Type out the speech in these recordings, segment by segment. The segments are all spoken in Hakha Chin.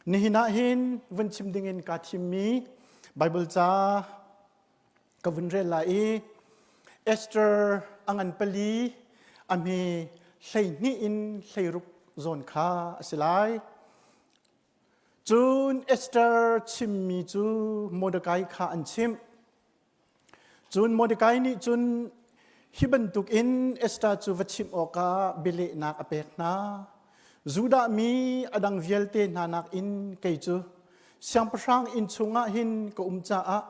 Nihin ah hin vun chim dingin kaa thimmi Bible ca ka vun rel lai i Esther a ngan pali a hme 12 in 16 zawn kha a si lai. Cun Esther chimmi cu Mordecai kha an chimh. Cun Mordekai nih cun hi bantukin Esther cu va chimh awkah bialehnak a pek hna. Judah mi a dang vialte hna nakin kei cu siangpahrang inn chungah hin ka um caah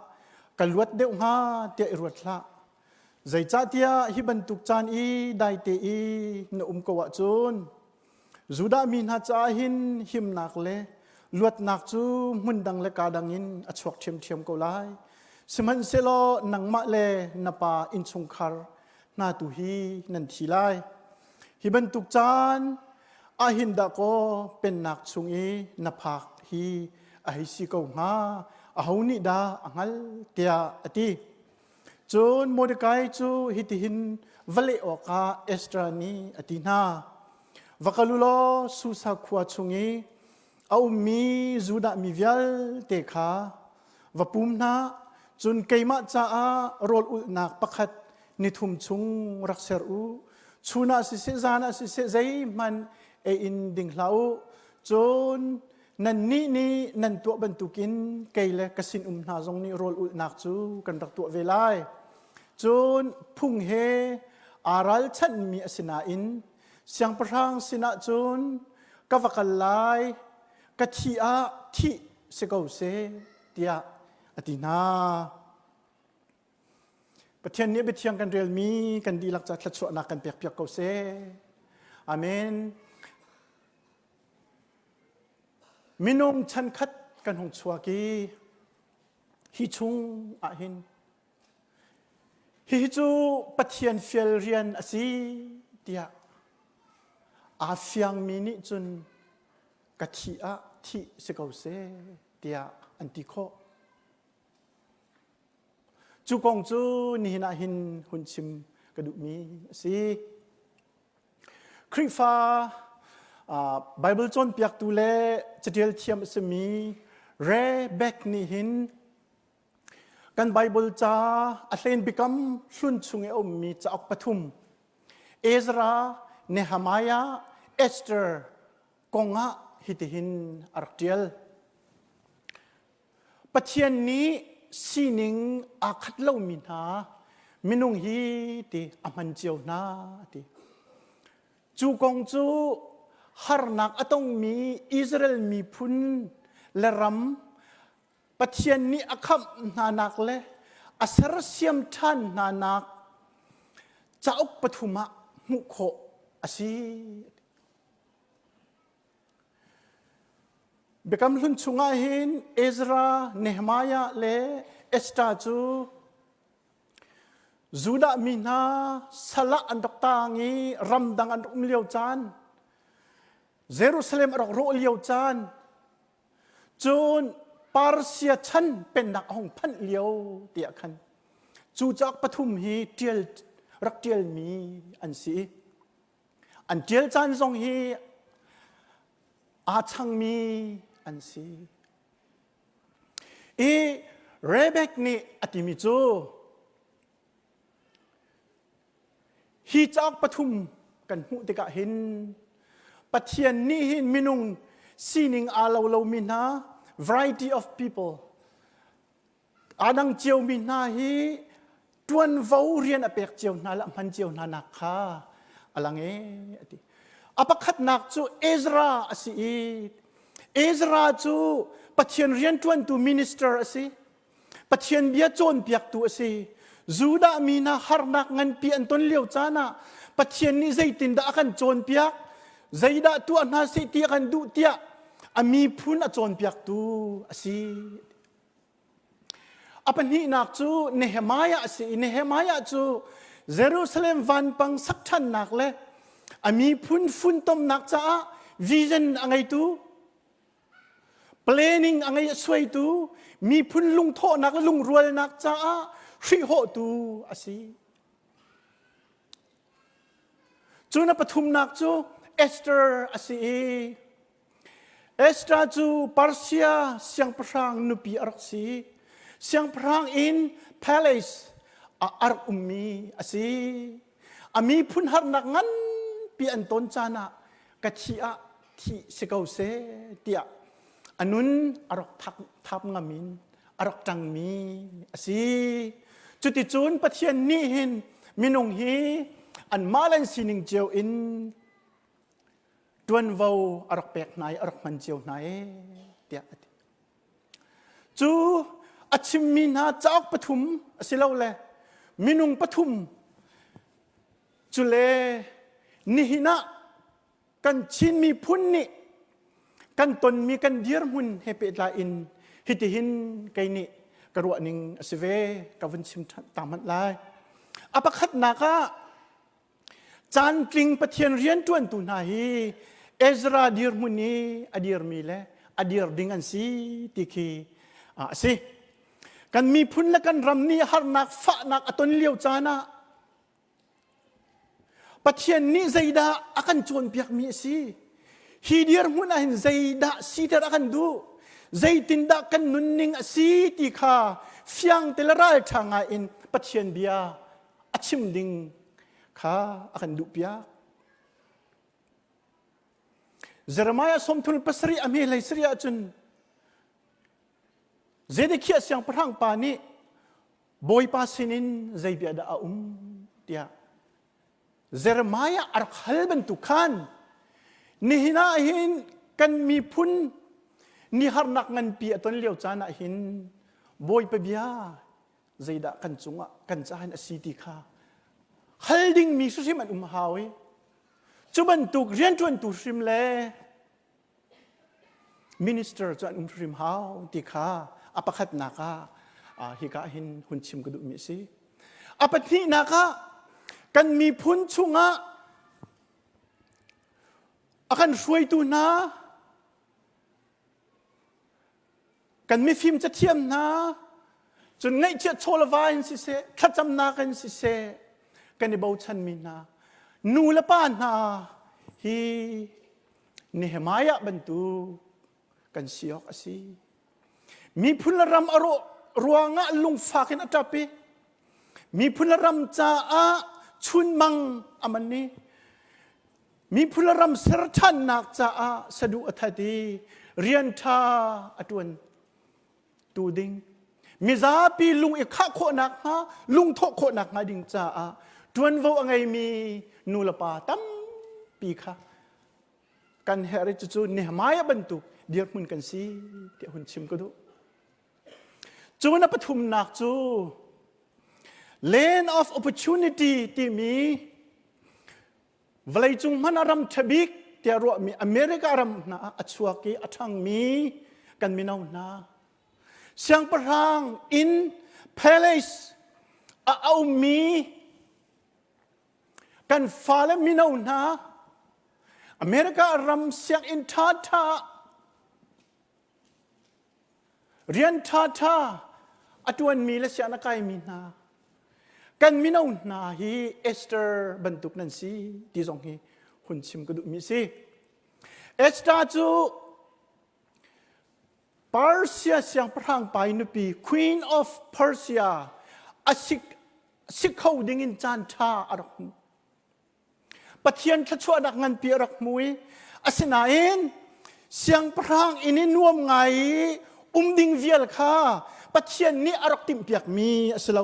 ka luat deuh hnga tiah i ruat hlah. Zeicahtiah hi bantuk caan i daite i na um ko ahcun Judah mi hna caah hin himnak le luatnak cu hmun dang le kaa dang in a chuak ṭhiamṭhiam ko lai. Sihmanhsehlaw nangmah le na pa innchungkhar hna tu hi nan thi lai. Hi bantuk caan ahhin dahkaw pennak chung i na phak hi a hei si ko hnga, aho nih dah a hngalh tiah a ti. Cun Mordekai cu hitihin va leh awkah Esther nih a ti hna. Va kal u law Susa khua chung i a ummi Judah mi vialte kha va pum hna. Cun keimah caah rawl ulhnak pakhat nithum chung rak ser u. Chun ah siseh, zan ah siseh, zeihmanh ei in ding hlah u. Cun Nannih nih nan tuah bantukin kei le ka sinum hna zong nih rawl ulhnak cu kan rak tuah ve lai. Cun phung he aa ralchanhmi a si nain siangpahrang sinah cun ka va kal lai, ka thih ah thih si ko seh, tiah a ti hna. Pathian nih biathiang kan relmi kan dihlak ca thluachuahnak kan pekpiak ko seh. Amen. Minung chankhat kan hung chuak i hi chung ah hin hihi cu Pathian fial rian a si tiah aa fiangmi nih cun ka thih ah thih si ko seh tiah an ti khawh. Cu kong cu nihin ah hin hun chim ka duhmi a si. Khrihfa Bible cawnpiaktu le caṭial thiam a simi Ray Beck nih hin kan Bible ca a hlen bikam hlun chung i a ummi cauk pathum Ezra, Nehemiah, Esther kongah hitihin a rak ṭial. Pathian nih sining aa khat lomi hna minung hi ti a hman cio hna a ti. Cu kong cu harnak a tongmi Israel miphun le ram Pathian nih a khamh hnanak le a sersiam ṭhan hnanak cauk pathum ah hmuh khawh a si. Biakam Hlun chungah hin Ezra, Nehemiah le Esther cu Judah mi hna sal ah an rak taang i ramdang an rak um lio caan, Jerusalem a rak rawh lio caan, cun Persia chan pennak a hung phanh lio tiah khan cu cauk pathum hi ṭial rak ṭialmi an si. An ṭial caan zong hi aa changmi an si. I Rebek nih a timi cu hi cauk pathum kan hmuh tikah hin Pathian nih hin minung sining aa lo lomi hna variety of people Aa dang ciomi hna hi ṭuanvo rian a pek cio hna le a hman cio hna nak kha a lang ee a ti. A pakhatnak cu Ezra a si i Ezra cu Pathian rianṭuantu minister a si. Pathian bia cawnpiaktu a si. Judah mi hna harnak nganpi an ton lio caan ah Pathian nih zeitindah a kan cawnpiak, zeidah tuah hna seh ti a kan duh tiah a miphun a cawnpiaktu a si. A pahnihnak cu Nehemiah a si i Nehemiah cu Jerusalem vanpang sak ṭhannak le a miphun funtomnak caah vision a ngeitu, planning a ngei a suaitu, miphun lungthawhnak le lungrualnak caah hrihhawhtu a si. Cun a pathumnak cu Esther a si i. Esther cu Persia siangpahrang nupi a rak si. Siangpahrang inn palace ah a rak ummi a si. A miphun harnak nganpi an ton caan ah ka thi ah thi si ko seh tiah a nun a rak thap ngam in a rak ṭangmi a si. Cuticun Pathian nih hin minung hi anmah le an sining cio in ṭuanvo a rak pek hna i a rak hman cio hna ee tiah a ti. Cu a chimmi hna cauk pathum asilole minung pathum cule nihin ah kan Chin miphun nih kan tonmi kan dirhmun he pehtlai in hitihin kei nih ka ruahning a si ve ka vun chim ta hmanh lai. A pakhatnak ah Caantling Pathian rianṭuantu hna hi Ezra dirhmun i a dirmi le a dir ding an si ti khi a si. Kan miphun le kan ram nih harnak fahnak a ton lio caan ah Pathian nih zeidah a kan cawnpiakmi a si? Hi dirhmun ah hin zeidah siter a kan duh? Zeitindah kan nunning a si ti kha fiang te le ralṭha ngai in Pathian bia a chim ding kha a kan duhpiak. Jeremiah sawmthul pasarih a hme hlei sarih ahcun Zedekiah siangpahrang pa nih Bawipa sinin zei bia dah a um tiah Jeremiah a rak hal bantuk khan nihin ah hin kan miphun ni harnak nganpi a ton lio caan ah hin Bawipa bia zeidah kan cungah kan caah a si ti kha hal dingmi hrimhrim an um hau i cu bantuk rianṭuantu hrim le minister cu an um hrim hau ti kha a pakhatnak ah hika hin hun chim ka duhmi a si. A pahnihnak ah kan miphun chungah a kan hruaitu hna Kan mifim cathiam hna, cun ngaihchiat chawlava in siseh, thlacamnak in siseh, kan i bochanmi hna, nu le pa hna hi Nehemiah bantuk kan si awk a si. Miphun le ram a rawh ruangah lungfak in a ṭap i miphun le ram caah chunmang a man i Miphun le ram ser ṭhannak caah saduh a that i rian ṭha a ṭuan tu ding. Mizapi lung i khah khawhnak hnga, lungthawh khawhnak hnga ding caah ṭuanvo a ngeimi nu le pa tampi kha kan herh i cucu Nehemiah bantuk dirhmun kan si tiah hun chim ka duh. Cun a pathumnak cu land of opportunity timi Vawleicung hmanh ah ram ṭha bik tiah ruahmi America ram hna ah a chuak i a ṭhangmi kan mino hna. Siangpahrang inn palace a ummi kan fale mino hna America ram sianginn ṭhaṭha rian ṭhaṭha a ṭuanmi le sian a kaimi hna kan mino hna hi Esther bantuk nan si ti zong hi hun chim ka duhmi si. Esther cu Persia siangpahrang pa i nupi Queen of Persia a si, si kho dingin caan ṭha a rak hmu. Pathian thluachuahnak nganpi a rak hmu i asinain siangpahrang inn i nuam ngai i um ding vial kha Pathian nih a rak timhpiakmi a si lo.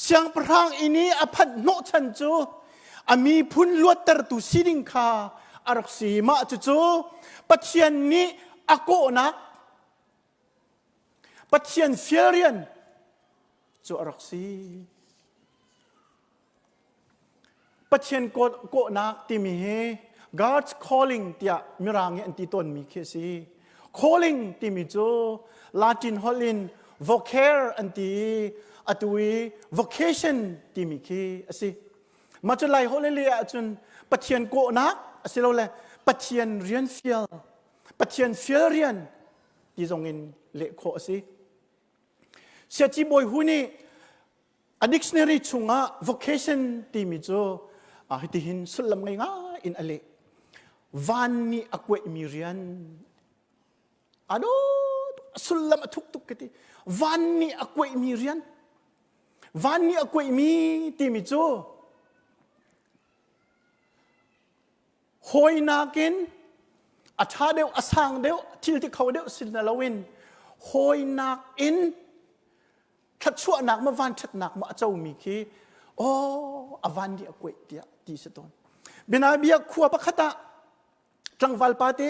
Siangpahrang inn i a phanh hnawhchan cu a miphun luattertu si ding kha a rak si. Mah cucu Pathian nih a kawhnak Pathian fialrian cu a rak si. Pathian kawhnak timi hi God's calling tiah Mirang nih an ti tawnmi khi a si. Calling timi cu Latin holh in vocare an ti i atu i vocation timi khi a si. Mah cu Lai holh le ahcun Pathian kawhnak asilole Pathian rian fial, Pathian fial rian ti zong in leh khawh a si. Siaci bawi hu nih A dictionary chungah vocation timi cu hitihin sullam ngei ngai in a leh. Van nih a kuaihmi rian. Ano sullam a thuk tuk ka ti. Van nih a kuaihmi rian. Van nih a kuaihmi timi cu hawi nakin a ṭha deuh, a sang deuh, thil ti kho deuh si na loin hawi nakin thluachuahnak ma vanṭhatnak ma a comi khi aw a van nih a kuaih tiah ti si tawn. Bianabia khua pakhat ah tlangval pa te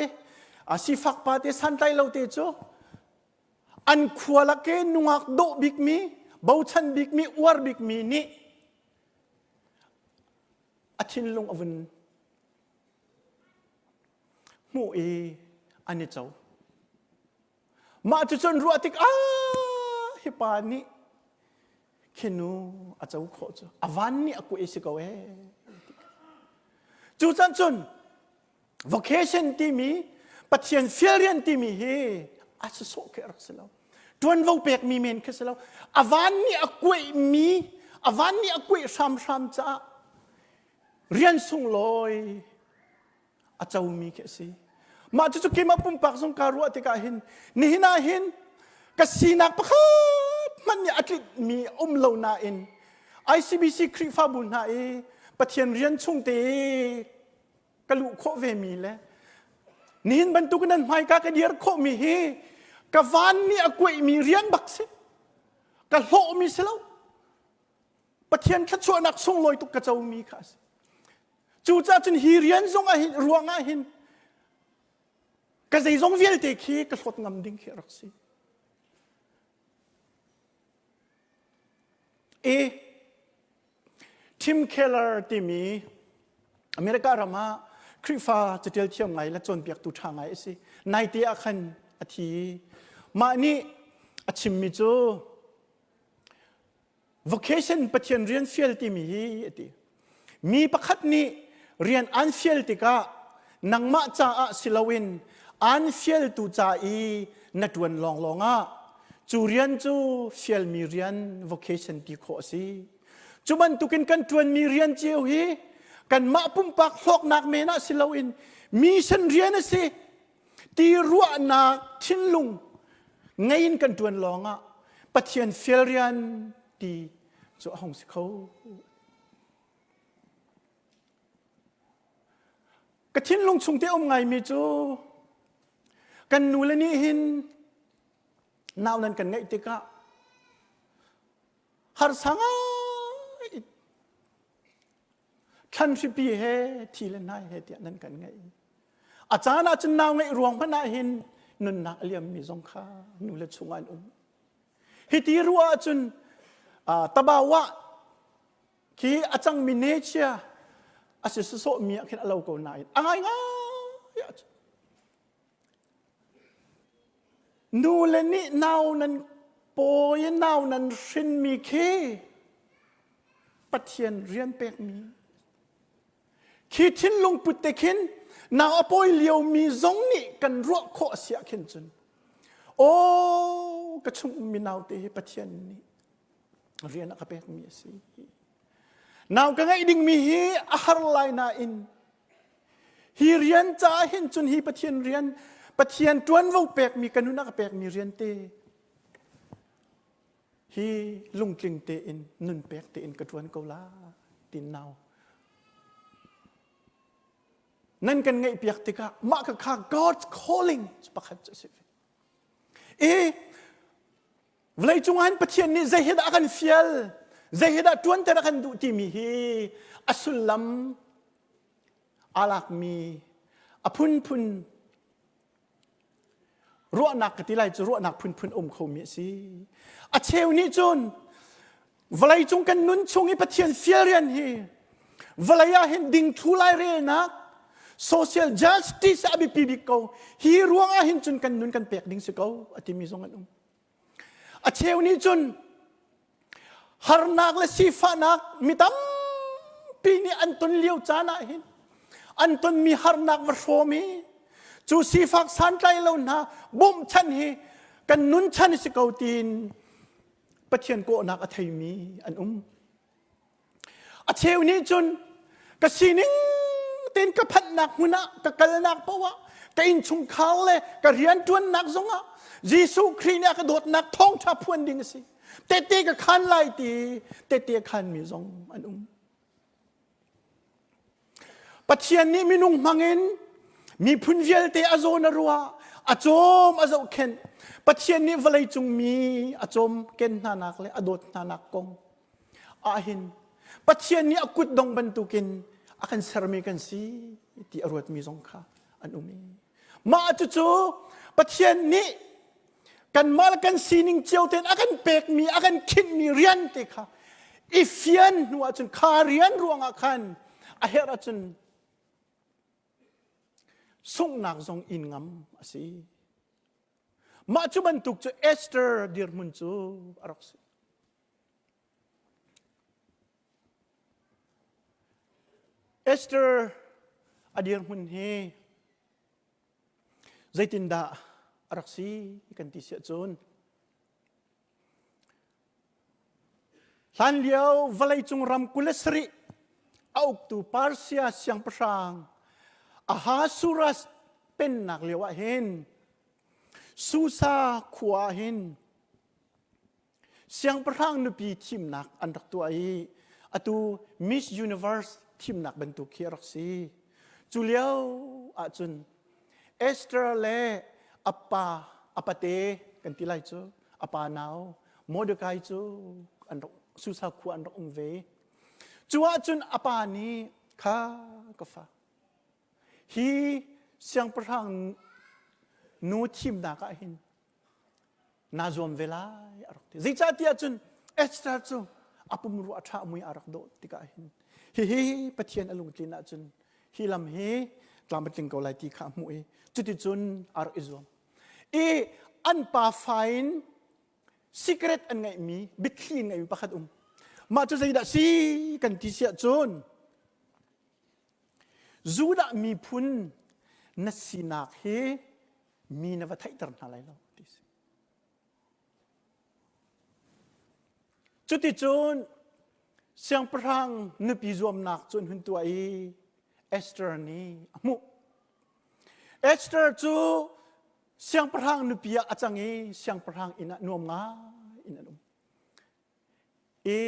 sifak pa te santlai lo te cu an khua lake nungak dawh bikmi bochan bikmi uar bikmi nih a thinlung a vun hmuh i an i co. Mah cucun ruah tik ah hi pa nih khi nu a co khawh cu a van nih a kuai si ko ee. Cu can cun vocation timi Pathian fial rian timi hi a sawsawh khi a rak si lo. Ṭuanvo pekmi men khi si lo. A van nih a kuaihmi, a van nih a kuaih hramhram caah rian sunglawi a comi khi a si. Mah cucu keimah pumpak zong kaa ruah tikah hin nihin ah hin ka sinak pakhat hmanh nih a tlitmi um lo nain ICBC Khrihfabu hna i Pathian rian chung te ka luh khawh ve mi le nihin bantuk nan hmaika ka dir khawh mi hi ka van nih a kuaihmi rian bak si ka hlawhmi si lo Pathian thluachuahnak sunglawi tuk ka comi kha a si. Cucaah cun hi rian zong ah hin ruang ah hin ka zeizong vialte khi ka hlawt ngam ding khi a rak si. E Tim Keller timi America ram ah Khrihfa catial thiam ngai le cawnpiaktu ṭha ngai a si. Naite ah khan a thi. Mah nih a chimmi cu Vocation Pathian rian fial timi hi a ti. Mi pakhat nih rian an fial tikah nangmah caah si loin an fialtu ca i na ṭuan lawnglawng ah cu rian cu fialmi rian vocation ti khawh a si. Cu bantukin kan ṭuanmi rian cio hi kanmah pumpak hlawknak men ah si loin mission rian a si ti ruahnak thinlung ngei in kan ṭuan lawngah Pathian fial rian ti cu a hung si kho. Ka thinlung chung te um ngaimi cu kan nule nih hin nau nan kan ngeih tikah harsa ngai thlan hripi he thi le hnai he tiah nan kan ngeih. A caan ah cun nau ngeih ruang hmanh ah hin nunnak a liammi zong kha nule chungah an um. Hiti ruah ahcun tabawa khi a cangmi nechia a si sawsawhmi ah khin a lo ko nain a ngaingai ahcun nule nih nau nan pawi nau nan hrinmi khi Pathian rian pekmi khi thinlung put te khin nau a pawi liomi zong nih kan ruah khawh a si ah khin cun aw ka chung ummi naute hi Pathian nih rian a ka pekmi a si nau ka ngeih dingmi hi a har lai nain hi rian caah hin cun hi Pathian rian Pathian ṭuanvo pekmi ka nun a ka pekmi rian te hi lungtling tein nun pek tein ka ṭuan ko la tin nau nan kan ngeih piak tikah mah ka kha God's calling pakhat cu a si ve i vawlei cungah hin Pathian nih zei hi dah a kan fial zei hi dah ṭuanter a kan duh timi hi a sullam aa lakmi a phunphun Ruahnak ka ti lai cu ruahnak phunphun um khomi a si. A cheu nih cun vawleicung kan nun chung i Pathian fial rian hi vawlei ah hin dingthlu lairelnak social justice a biapi bik ko hi ruang ah hin cun kan nun kan pek ding si ko a timi zong an um. A cheu nih cun harnak le sifahnak mi tampi nih an ton lio caan ah hin an tonmi harnak va hrawm i cu sifak santlai lo hna bawmhchanh hi kan nun chan si ko tiin Pathian kawhnak a theimi an um. A cheu nih cun ka sining tein ka phanhnak hmun ah ka kalnak paoh ah ka innchungkhar le ka rianṭuannak zongah Jesuh Khrih nih a ka dawtnak thawngṭha phuan ding a si. Tehte ka khaan lai ti tehte a khaanmi zong an um. Pathian nih minung hmangin miphun vialte a zawn a ruah, a cawm a zohkhenh. Pathian nih vawleicung mi a cawm ken hnanak le a dawt hnanak kong ahhin Pathian nih a kutdong bantukin a kan sermi kan si ti a ruatmi zong kha an um i mah cucu Pathian nih kanmah le kan sining cio tein a kan pekmi a kan khinhmi rian te kha i fian hnu ahcun kha rian ruangah khan a herh ahcun sunghnak zong in ngam a si. Mah cu bantuk cu Esther dirhmun cu a rak si. Esther a dirhmun hi zeitindah a rak si kan ti siah cun hlanlio vawleicung ram 27 a uktu Persia siangpahrang Ahasuerus pennak lio ah hin Susa khua ah hin Siangpahrang nupi thimnak an rak tuah i atu Miss Universe thimnak bantuk khi a rak si. Cu lio ahcun Esther le a pa, a pate kan ti lai cu, a pa nau Mordecai cu an rak Susa khua an rak um ve. Cu ahcun a pa nih kha ka fa hi siangpahrang nu thimnak ah hin naa zuam ve lai a rak ti. Zeicahtiah cun Esther cu a pumrua a ṭha mui a rak dawh tikah hin hihi Pathian a lungtlin ahcun hi lam hi tlam a tling ko lai ti kha a hmuh i cuticun a rak i zuam. I an pa fa in secret an ngeihmi biathli an ngeihmi pakhat um. Mah cu zeidah si kan ti siah cun Judah miphun na sinak hi mi na va theihter hna lai lo ti si. Cuticun siangpahrang nupi zuamnak cu an hun tuah i Esther nih a hmuh. Esther cu siangpahrang nupi ah a cang i siangpahrang inn ah nuam ngai in an um. I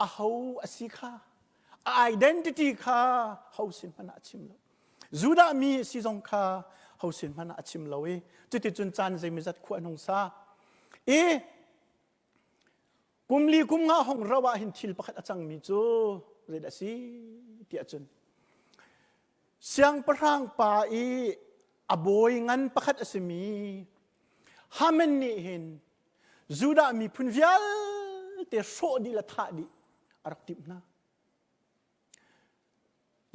aho a si kha a identity kha ho sin hmanh ah a chim lo. Judah mi a si zong kha ho sin hmanh ah a chim lo i cuticun caan zeimawzat khua an hung sa. I kum li kum nga hong ro ah hin thil pakhat a cangmi cu zeidah a si tiah cun siangpahrang pa i a bawi ngan pakhat a simi Haman nih hin Judah miphun vialte hrawh dih le thah dih a rak timh hna.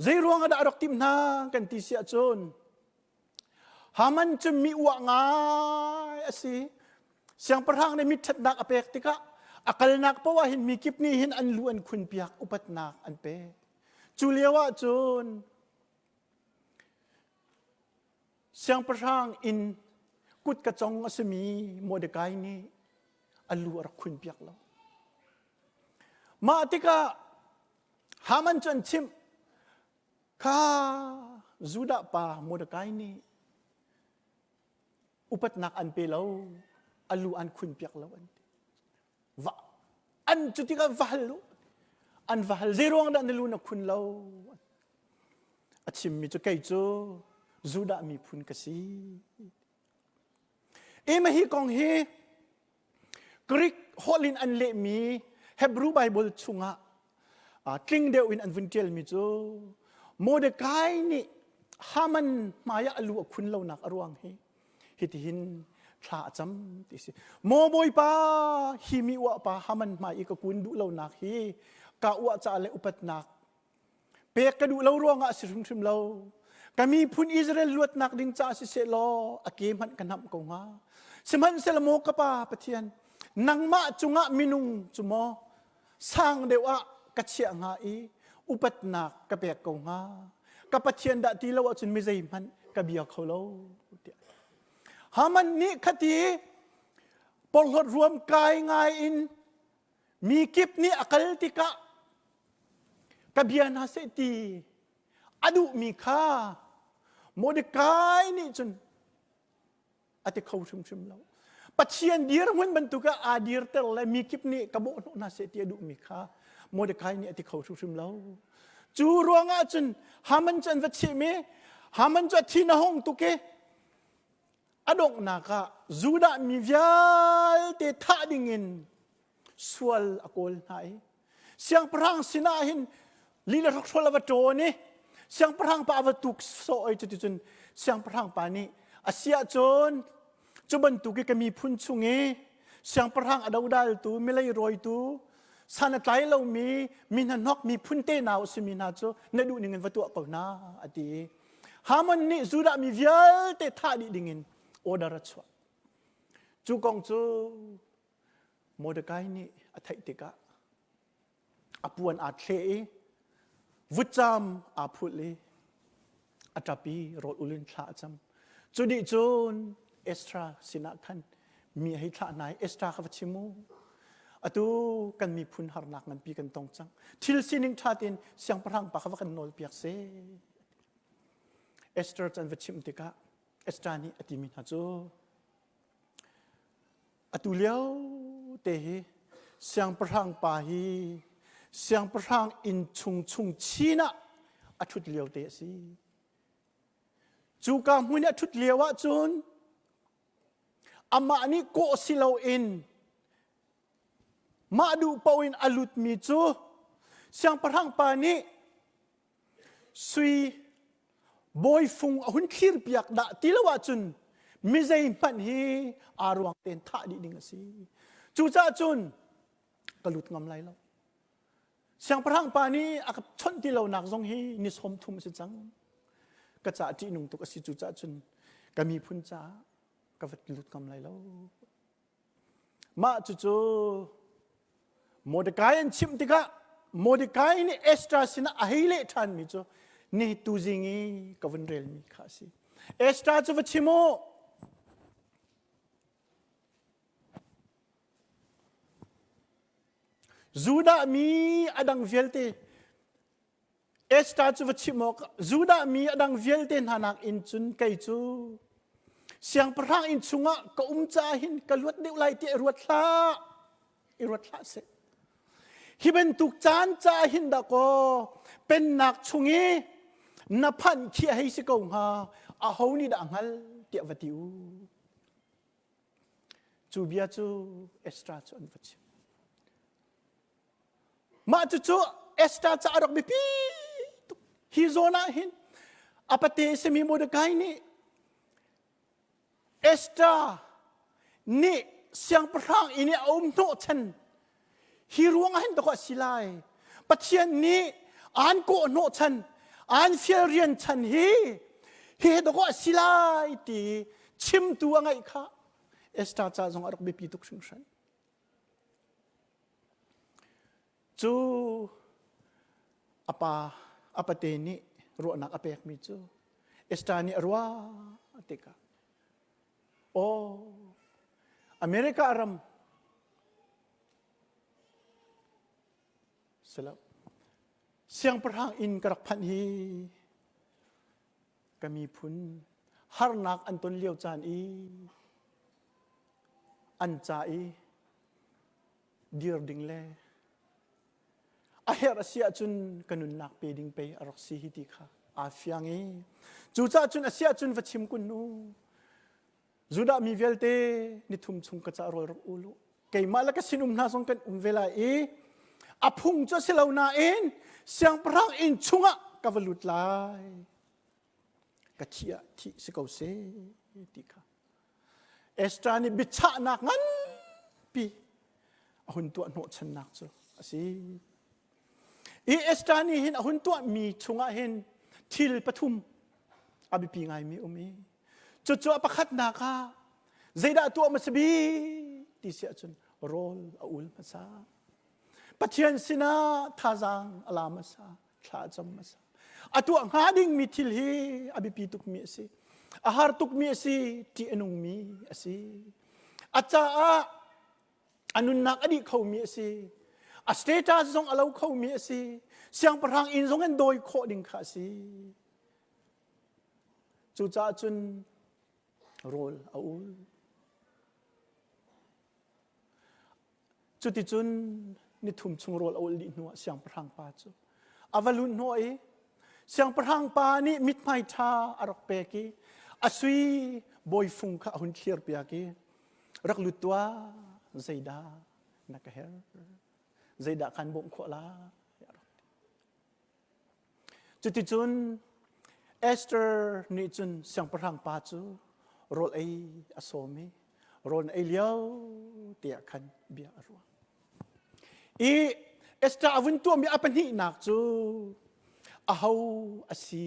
Zei ruang ah dah a rak timh hna kan ti si ahcun Haman cu mi uah ngai a si. Siangpahrang nih mitṭhatnak a pek tikah a kalnak paoh ah hin mi kip nih hin an lu an khun piak upatnak an pek. Cu lio ah cun Siangpahrang inn kutka cong a simi Mordecai nih a lu a rak khunpiak lo. Mah tikah Haman cu an chimh, kha Judah pa Mordecai nih upatnak an pe lo, a lu an khunpiak lo an ti. Va an cu tikah va hal u. An va hal zeiruang dah na lu na khun lo? A chimmi cu kei cu Judah miphun ka si. Ema hi kong hi Greek holh in an lehmi Hebrew Bible chungah tling deuh in an vun ṭialmi cu Mordecai nih Haman hmaiah a lu a khun lonak a ruang hi hitihin thla a cam ti si. Maw Bawipa hi mi uah pa Haman hmai i ka kun duh lonak hi ka uah caah le upatnak Pek ka duh lo ruangah a si hrimhrim lo. Ka miphun Israel luatnak ding caah siseh law a ke hmanh ka hnamh ko hnga. Sihmanhsehlaw maw ka pa Pathian, nangmah cungah minung cu maw sang deuh ah ka chiah hnga i upatnak ka pek ko hnga. Ka Pathian dah ti lo ahcun mi zeihmanh ka bia kho lo tiah. Haman nih khati porhlawt ruam kai ngai in Mi kip nih a kal tikah ka bia hna seh ti A duhmi kha Mordecai nih cun a ti kho hrimhrim lo. Pathian dirhmun bantuk ah aa dirter le mi kip nih ka bawh hnawh hna seh ti a duhmi kha Mordecai nih a ti kho hrimhrim lo. Cu ruangah cun Haman cu an va chim i Haman cu a thin a hung tuk i a donghnak ah Judah mi vialte thah dingin sual a kawl hna i siangpahrang sinah hin lila hrokhrawl a va ṭawn i siangpahrang pa a va tuk sawh i cuticun siangpahrang pa nih a si ahcun cu bantuk i ka miphun chung i siangpahrang a dodaltu milei rawitu san a tlai lomi mi hnahnok miphun tenau a simi hna cu na duh ning in va tuah ko hna a ti i Haman nih Judah mi vialte thah dih dingin order a chuah. Cu kong cu Mordecai nih a theih tikah a puan aa thleh i vutcam aa phulh i a ṭap i rawl ul in thla a cam. Cu dih cun Ezra sinah khan mi a hei thlah hna i Ezra kha va chim u. Atu kan miphun harnak nganpi kan tong cang. Thil sining ṭha tein siangpahrang pa kha va kan nawlpiak seh. Esther cu an va chimh tikah Esther nih a timi hna cu atu lio te hi siangpahrang pa hi siangpahrang inn chung chung chin ah a ṭhut lio te a si. Cuka hmun i a ṭhut lio ahcun amah nih kawh si loin mah duh paoh in a lutmi cu siangpahrang pa nih Sui bawifung a hun thlirpiak dah ti lo ahcun mi zeihmanh hi aa ruang tein thah dih ding a si. Cucaah cun ka lut ngam lai lo. Siangpahrang pa nih a ka chawnh ti lonak zong hi ni sawm thum a si cang. Ka caah ṭihnung tuk a si cucaah cun ka miphun caah ka va lut ngam lai lo. Mah cucu Mordecai an chimh tikah Mordecai nih Esther sinah a hei leh ṭhanmi cu ni tuzing i ka vun relmi kha a si. Esther cu va chim u. Judah mi a dang vialte Esther cu va chimh awk Judah mi a dang vialte hna nakin cun kei cu siangpahrang inn chungah ka um caah hin ka luat deuh lai tiah i ruat hlah i ruat hlah seh. Hi bantuk caan caah hin dahkaw pennak chung i na phanh khi a hei si ko hnga aho nih dah a hngal tiah va ti u. Cu bia cu Esther cu an va chim. Mah cucu Esther ca a rak biapi tuk. Hi zawn ah hin a pate simi Mordecai nih Esther nih siangpahrang inn i a um hnawhchan hi ruang ah hin dawh a si lai. Pathian nih aan kawh hnawhchan, aan fial rian chan hi hi dawh a si lai ti chimtu a ngeih kha Esther ca zong a rak biapi tuk hringhran. Cu a pa a pate nih ruahnak a pekmi cu Esther nih a ruah tikah aw America ram silo siangpahrang inn ka rak phanh hi ka miphun harnak an ton lio caan i an ca i dir ding le a herh a si ahcun ka nunnak pe ding pei a rak si hi ti kha aa fiang i cucaah cun a si ahcun va chim kun u Judah mi vialte nithum chung ka ca rawl rak ul u keimah le ka sinum hna zong kan um ve lai i a phung cu a si lo nain siangpahrang inn chungah ka va lut lai ka thih ah thih si ko seh ti kha Esther nih biachahnak nganpi a hun tuah hnawhchannak cu a si. I Esther nih hin a hun tuahmi chungah hin thil pathum a biapi ngaimi um i cucu a pakhatnak ah zeidah tuah hmasa bik ti si ahcun rawl a ul hmasa. Pathian sinah thazaang a la hmasa. Thla a cam hmasa. A tuah hnga dingmi thil hi a biapi tukmi a si. A har tukmi a si, ṭih a nungmi a si. A caah a nunnak a dih khomi a si. A status zong a lo khomi a si. Siangpahrang inn zong in dawi khawh ding kha a si. Cucaah cun rawl a ul. Cuticun nithum chung rawl a ul dih hnuah siangpahrang pa cu a va lut hnawh i siangpahrang pa nih mithmai ṭha a rak pek i a sui bawifung kha a hun thlir piak i rak lut tuah zeidah na ka herh zeidah kan bawmh khawh lai a rak ti. Cuticun Esther nih cun siangpahrang pa cu rawl ei a sawm i rawl na ei lio tiah khan bia a ruah. I Esther a vun tuahmi a pahnihnak cu aho a si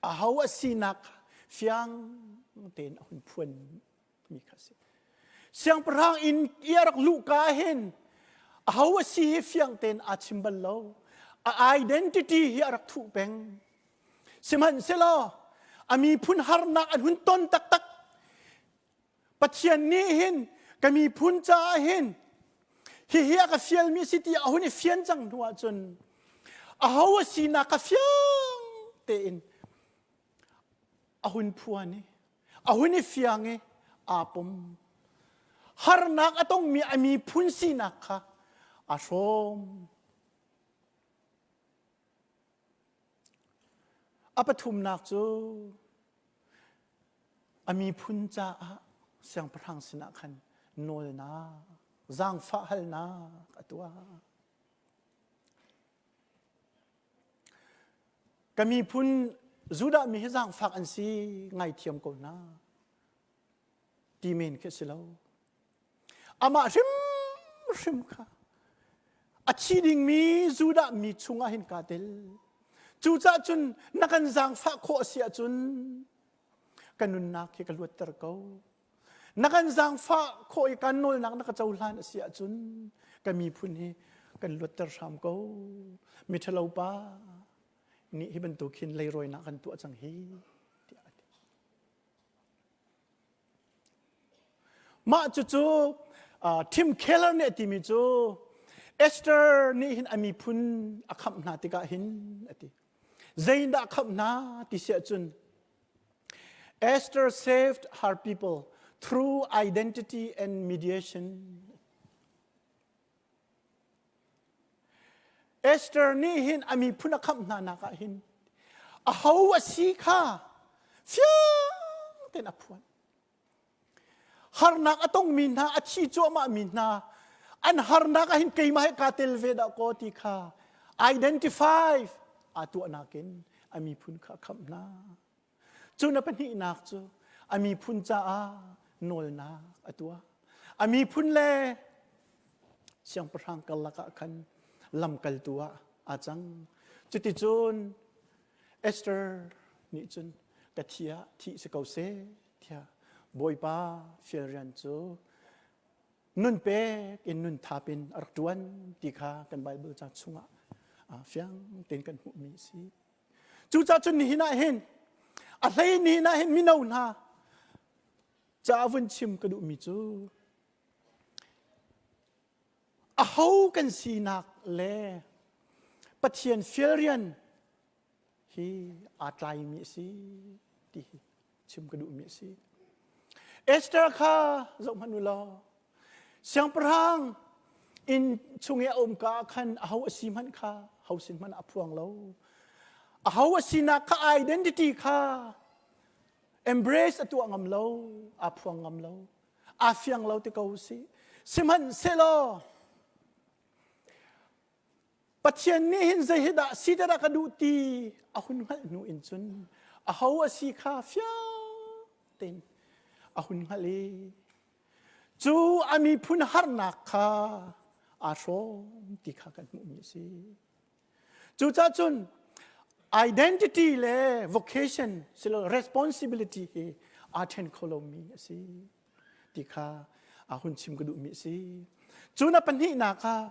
aho a sinak fiang tein a hun phuan mi kha a si. Siangpahrang inn i a rak luhka ah hin aho a si hi fiang tein aa chim bal lo. A identity hi a rak thuh peng. Sihmanhsehlaw a miphun harnak an hun ton taktak. Pathian nih hin ka miphun caah hin hihi a ka fialmi a si ti a hun i fian cang hnu ahcun aho a sinak ka fiang tein a hun phuan i a hun i fiang i aa pom. Harnak a tongmi a miphun sinak kha aa hrawm. A pathumnak cu a miphun caah siangpahrang sinah khan nawlnak, zaangfah halnak a tuah. Ka miphun Judah mi hi zaangfak an si ngaithiam ko hna ti men khi a si lo. Amah hrimhrim kha a thi dingmi Judah mi chungah hin kaa tel. Cucaah cun na kan zaangfah khawh a si ahcun ka nunnak hi ka luatter ko. Na kan zaangfah khawh i kan nawlnak na ka cohlan a si ahcun ka miphun hi kan luatter hram ko. Miṭhalo pa nih hi bantuk hin leirawinak kan tuah cang hi tiah a ti. Mah cucu uh, Tim Keller nih a timi cu Esther nih hin a miphun a khamh hna tikah hin a ti. Zeidah khamh hna ti si ahcun Esther saved her people through identity and mediation. Esther nih hin a miphun a khamh hna nak ah hin aho a si kha fiang tein a phuan. Harnak a tongmi hna, a thi cuahmahmi hna, an harnak ah hin keimah he kaa tel ve dah kaw ti kha identify aa tuahnak in a miphun kha a khamh hna. Cu na pahnihnak cu a miphun caah nawlnak a tuah. A miphun le siangpahrang karlak ah khan lamkaltu ah aa cang. Cuticun Esther nih cun ka thi ah thih si ko seh tiah Bawipa fial rian cu nun pek in nun thap in a rak ṭuan ti kha kan Baibal ca chungah fiang tein kan hmuhmi a si. Cucaah cun nihin ah hin a hlei nihin ah hin mino hna ca vun chim ka duhmi cu aho kan sinak le Pathian fial rian hi aa tlaimi a si ti hi chim ka duhmi a si. Esther kha zoh hmanh u law siangpahrang inn chung i a um ka ah khan aho a si hmanh kha ho sin hmanh a phuang lo. Aho a sinak kha identity kha embrace a tuah ngam lo, aa phuang ngam lo, aa fiang lo ti ko si. Sihmanhsehlaw Pathian nih hin zei hi dah si dah ka duh ti a hun hngalh hnu in cun aho a si kha fiang tein a hun hngalh i cu a miphun harnak kha aa hrawm ti kha kan hmuhmi a si. Cucaah cun identity le vocation silo responsibility hi aa ṭhen kho lomi a si. ti kha a hun chim ka duhmi a si. Cu na pahnihnak ah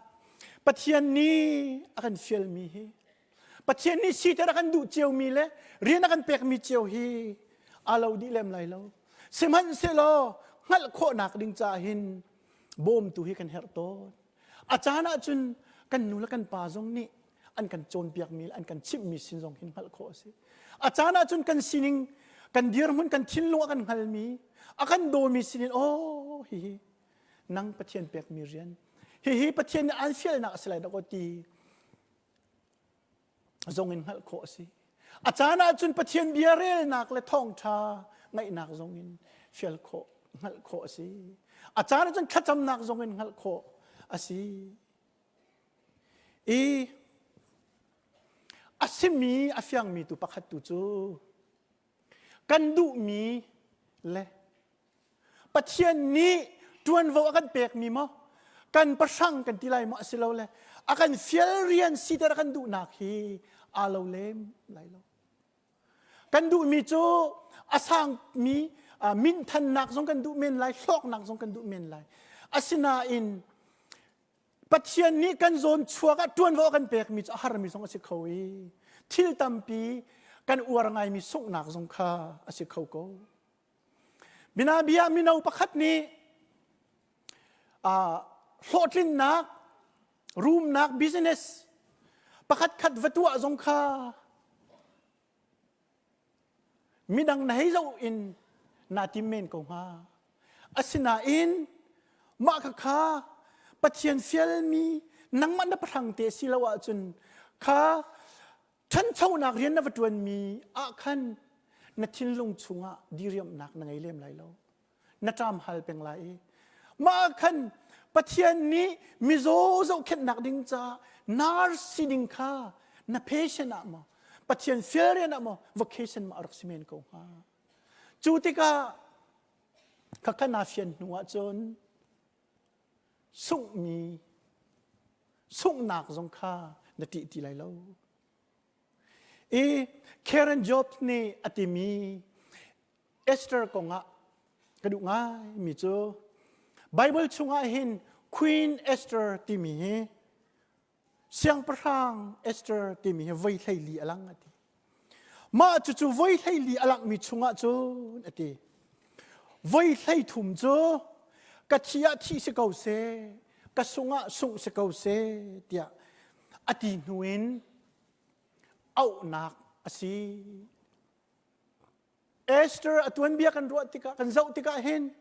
Pathian nih a kan fialmi hi Pathian nih siter a kan duh ciomi le rian a kan pekmi cio hi aa lo dih lem lai lo. Sihmanhsehlaw hngalh khawhnak ding caah hin bawmtu hi kan herh tawn. A caan ahcun kan nu le kan pa zong nih. an kan cawnpiakmi le an kan chimhmi sin zong hin hngalh khawh a si. A caan ahcun kan sining, kan dirhmun, kan thinlung a kan hngalmi, a kan dawmi sinin oh hihi nang Pathian pekmi rian, hihi Pathian nih aan fialnak a si lai dah kaw ti zong in hngalh khawh a si. A caan ahcun Pathian bia relnak le thawngṭha ngaihnak zong in fial khawh, hngalh khawh a si. A caan ahcun thlacamnak zong in hngalh khawh a si. I a simi a fiangmi tu pakhat tu cu kan duhmi le Pathian nih ṭuanvo a kan pekmi maw kan pahrang kan ti lai maw asilole a kan fial rian siter a kan duhnak hi aa lo lem lai lo. Kan duhmi cu a sangmi minthannak zong kan duh men lai, hlawknak zong kan duh men lai. Asinain Pathian nih kan zawn chuak ah ṭuanvo a kan pekmi cu a harmi zong a si kho i thil tampi kan uar ngaimi sunghnak zong kha a si kho ko. Binabia mino pakhat nih hlawhtlinnak, rumnak, business pakhat khat va tuah zong kha midang na hei zoh in naa tim men ko hnga. Asinain mah khakha Pathian fialmi nangmah na pahrang te si lo ahcun kha ṭhanchonak rian na va ṭuanmi ah khan na thinlung chungah diriamhnak na ngei lem lai lo na ṭam hal peng lai i mah ah khan Pathian nih mizaw zohkhenhnak ding caah nurse si ding kha na patient ah maw Pathian fial rian ah maw vocation ma rak si men ko hnga cu tikah khakha naa fian hnu ah cun sunghmi sunghnak zong kha na ṭih ti lai lo. I Karen Jobs nih a timi Esther kongah ka duh ngaimi cu Bible chungah hin Queen Esther timi hi Siangpahrang Esther timi hi voi 14 a lang a ti. Mah cucu voi 14 a langmi chungah cun a ti. Voi 13 cu ka thi ah thi si ko seh, ka sung ah sungh si ko seh tiah a ti hnu in auhnak a si. Esther a tuanbia kan ruah tikah kan zoh tikah hin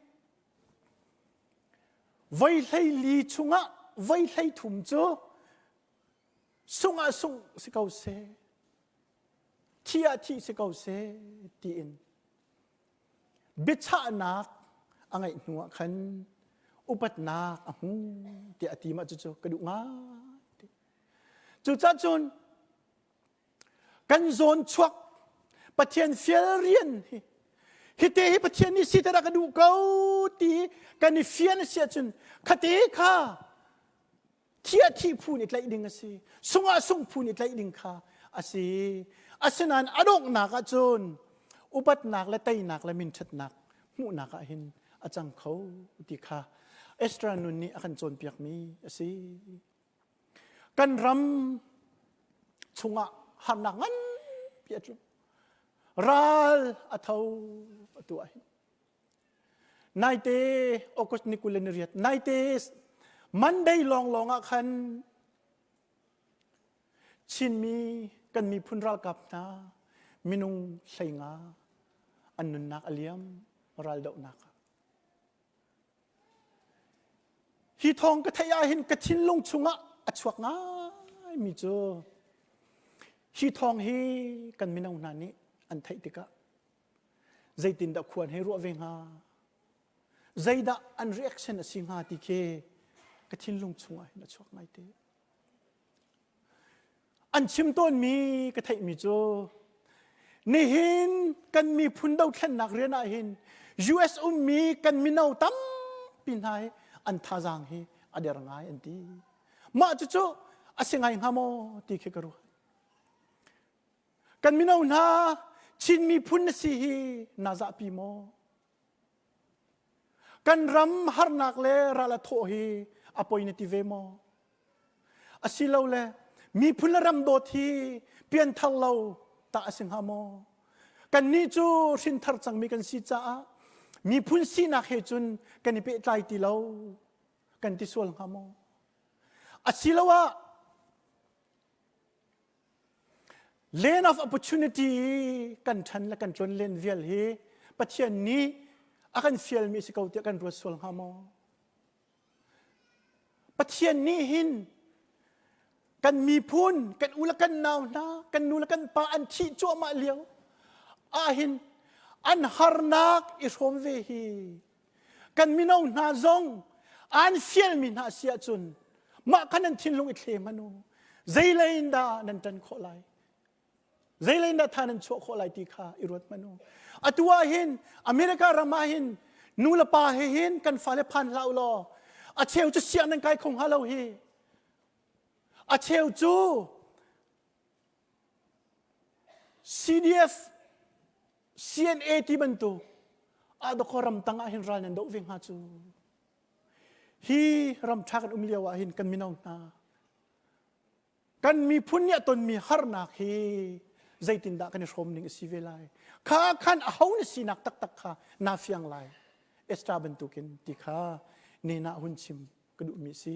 voi 14 chungah voi 13 cu sungh ah sungh si ko seh thi ah thi si ko seh tiin biachahnak a ngeih hnu ah khan upatnak a hmu tiah a ti mah cucu ka duh ngai cucaah cun Kan zawn chuak Pathian fial rian hi hite hi Pathian nih siter a ka duh ko ti kan i fian a si ahcun khate kha thiah thih phu nih tlaih ding a si sungah sung phu nih tlaih ding kha a si asinain a donghnak ahcun upatnak le teinak le minṭhatnak hmuhnak ah hin a cang kho ti kha Esther nun nih a kan cawnpiakmi a si. Kan ram chungah harnak nganpi a tlung. Ral a tho atu ah hin. Naite August ni 28 naite Monday lawnglawng ah khan Chinmi kan miphun ralkap hna minung 15 an nunnak a liam raldohnak ah. Hi thawng ka theih ah hin ka thinlung chungah a chuak ngaimi cu hi thawng hi kan mino hna nih an theih tikah zeitindah khua an hei ruah ve hnga zeidah an reaction a si hnga ti khi ka thinlung chungah hin a chuak ngaite. An chim tawnmi ka theihmi cu nihin kan miphun dothlennak rian ah hin US ummi kan mino tampi hna hi an thazaang hi a der ngai an ti. Mah cucu a si ngai hnga maw ti khi ka ruat. Kan mino hna Chin miphun na si hi naa zahpi maw? Kan ram harnak le ral a thawh hi a poi na ti ve maw? Asilole miphun le ram dawt hi pianthar lo tah a si hnga maw? Kannih cu hrinthar cangmi kan si caah miphun sinak he cun kan i pehtlai ti lo kan ti sual hnga maw? Asiloah. Land of opportunity kan ṭhan le kan tlon len vial hi Pathian nih a kan fialmi si ko tiah kan ruat sual hnga maw? Pathian nih hin kan miphun, kan u le kan nau hna, kan nu le kan pa an thih cuahmah lio ahhin an harnak i hrawm ve hi kan mino hna zong an fialmi hna si ahcun mah kha nan thinlung i thle hmanh u zeilei in dah nan ṭan khawh lai Zeilei in dah tha nan chuah khawh lai ti kha i ruat hmanh u. Atu ah hin America ram ah hin nu le pa he hin kan fale phan hlah u law a cheu cu siang nan kai kho hnga lo hi. A cheu cu CDF CNA ti bantuk ah dakaw ram tang ah hin ral nan doh ve hnga cu. Hi ram ṭha kan um lio ah hin kan mino hna Kan miphun nih a tonmi harnak hi zeitindah kan i hrawm ning a si ve lai. Kha khan aho na sinak taktak kha naa fiang lai. Esther bantukin ti kha nena hun chim ka duhmi si.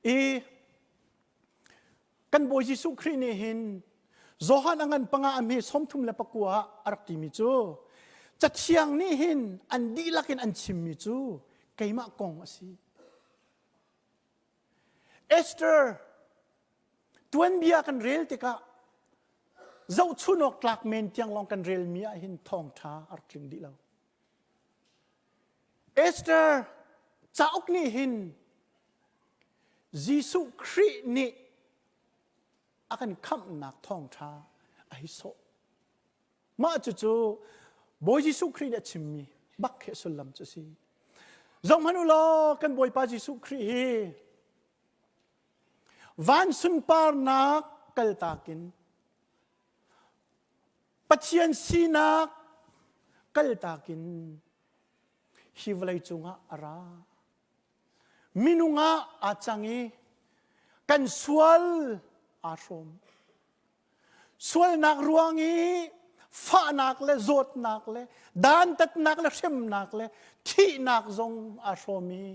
I kan Bawi Jesuh Khrih nih hin Johan a ngan panga a hme 39 ah a rak timi cu Cathiang nih hin an dihlak in an chimmi cu keimah kong a si. Esther tuanbia kan rel tikah zohchun awk tlak men tiang lawng kan relmi ah hin thawngṭha a rak tling dih lo. Esther cauk nih hin Jesuh Khrih nih a kan khamhnak thawngṭha a hi sawh. Mah cucu Bawi Jesuh Khrih nih a chimmi bak khi sullam cu a si. Zoh hmanh u law kan Bawipa Jesuh Khrih hi van sunparnak kaltak in Pathian sinak kaltak in hi vawlei cungah a ra. Minung ah aa cang i kan sual aa hrawm. Sualnak ruang i fahnak le zawtnak le dantatnak le hremnak le thihnak zong aa hrawm i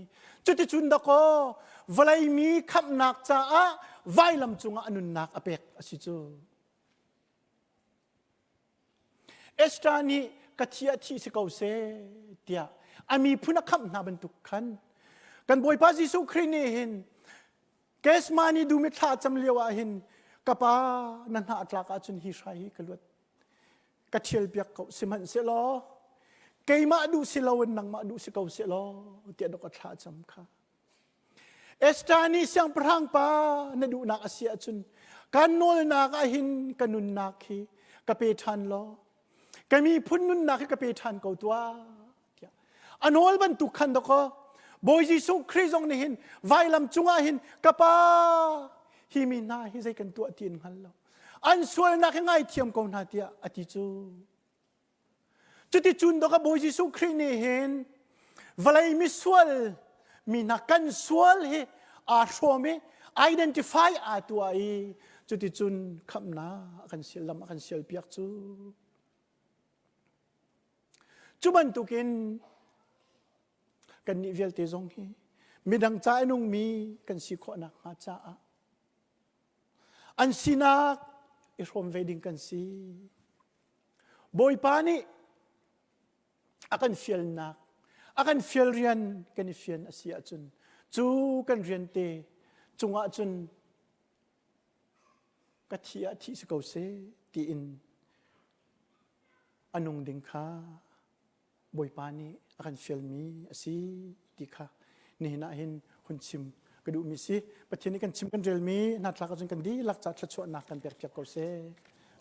cuticun dakaw vawlei mi khamhnak caah vailam cungah a nunnak a pek a si cu. Esther nih ka thi ah thi si ko seh tiah a miphun a khamh hna bantuk khan kan Bawipa Jesuh Khrih nih hin Kesmani dum i thla cam lio ah hin ka pa na hna tlak ahcun hi hrai hi ka luat ka thial piak ko sihmanhsehlaw keimah duh si loin nangmah duh si ko sehlaw tiah dok a thla cam kha Esther nih siangpahrang pa na duhnak a si ahcun kan nawlnak ah hin ka nunnak hi ka pe ṭhan law ka miphun nunnak hi ka pe ṭhan ko tuah tiah a nawl bantuk khan dakaw Bawi Jesuh Khrih zong nih hin vailam cungah hin ka pa hi mi hna hi zei kan tuah ti an hngal lo an sualnak hi ngaithiam ko hna tiah a ti cu cuticun dawka Bawi Jesuh Khrih nih hin vawlei misual mi hna kan sual hi aa hrawm i identify aa tuah i cuticun khamhnak a kan sial lam a kan sial piak cu Cu bantukin kannih vialte zong hi midang ca i nungmi kan si khawh nakhnga caah an sinak i hrawm ve ding kan si. Bawipa nih a kan fialnak, a kan fial rian kan i fian a si ahcun cu kan rian te cungah cun ka thi ah thih si ko seh tiin a nung ding kha Bawipa nih a kan fialmi a si ti kha nihin ah hin hun chim ka duhmi si. Pathian nih kan chim kan relmi hna thlak ahcun kan dihlak ca thluachuahnak kan pek piak ko seh.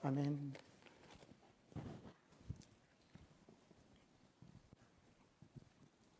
Amen.